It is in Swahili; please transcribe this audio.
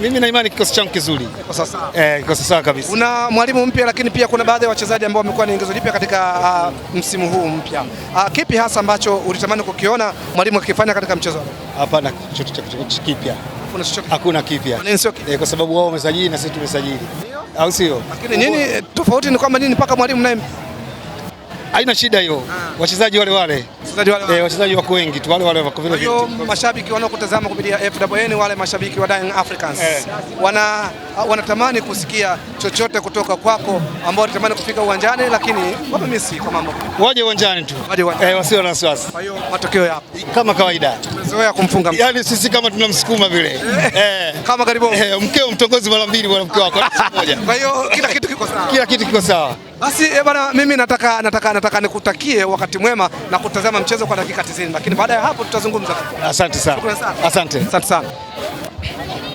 Mimi na imani kikosi changu kizuri. Kwa sasa. Eh, kikosi sawa kabisa. Una mwalimu mpya, lakini pia kuna baadhi ya wachezaji ambao wamekuwa ni ingizo jipya katika msimu huu mpya. Kipi hasa ambacho ulitamani kukiona mwalimu akifanya katika mchezo? Hapana chochote kipya. Kuna chochote? Hakuna kipya. Nini sio kipya? Eh, kwa sababu wao wamesajili na sisi tumesajili. Au sio? Lakini nini tofauti ni kwamba nini mpaka mwalimu naye Haina shida hiyo. Wachezaji wale wale. Wachezaji wale wale. Eh, wachezaji wako wengi tu wale wale wako vile Kwa hiyo vile. mashabiki wanaokutazama kupitia FWN, wale mashabiki wa Young Africans wanatamani kusikia chochote kutoka kwako, ambao wanatamani kufika uwanjani lakini wamemisi kwa mambo. Waje uwanjani tu. Waje uwanjani. Eh, wasio na wasiwasi. Kwa hiyo matokeo yapo. Kama kawaida. Tumezoea kumfunga Yaani sisi kama tunamsukuma vile. Eh. Kama karibu. Eh, mkeo mtongozi mara mbili bwana mke wako. Moja. Kwa hiyo kila kitu kiko sawa. Kila kitu kiko sawa. Basi bana, mimi nataka nikutakie wakati mwema na kutazama mchezo kwa dakika 90, lakini baada ya hapo tutazungumza. Asante sana. Shukrani sana. Asante. Asante sana.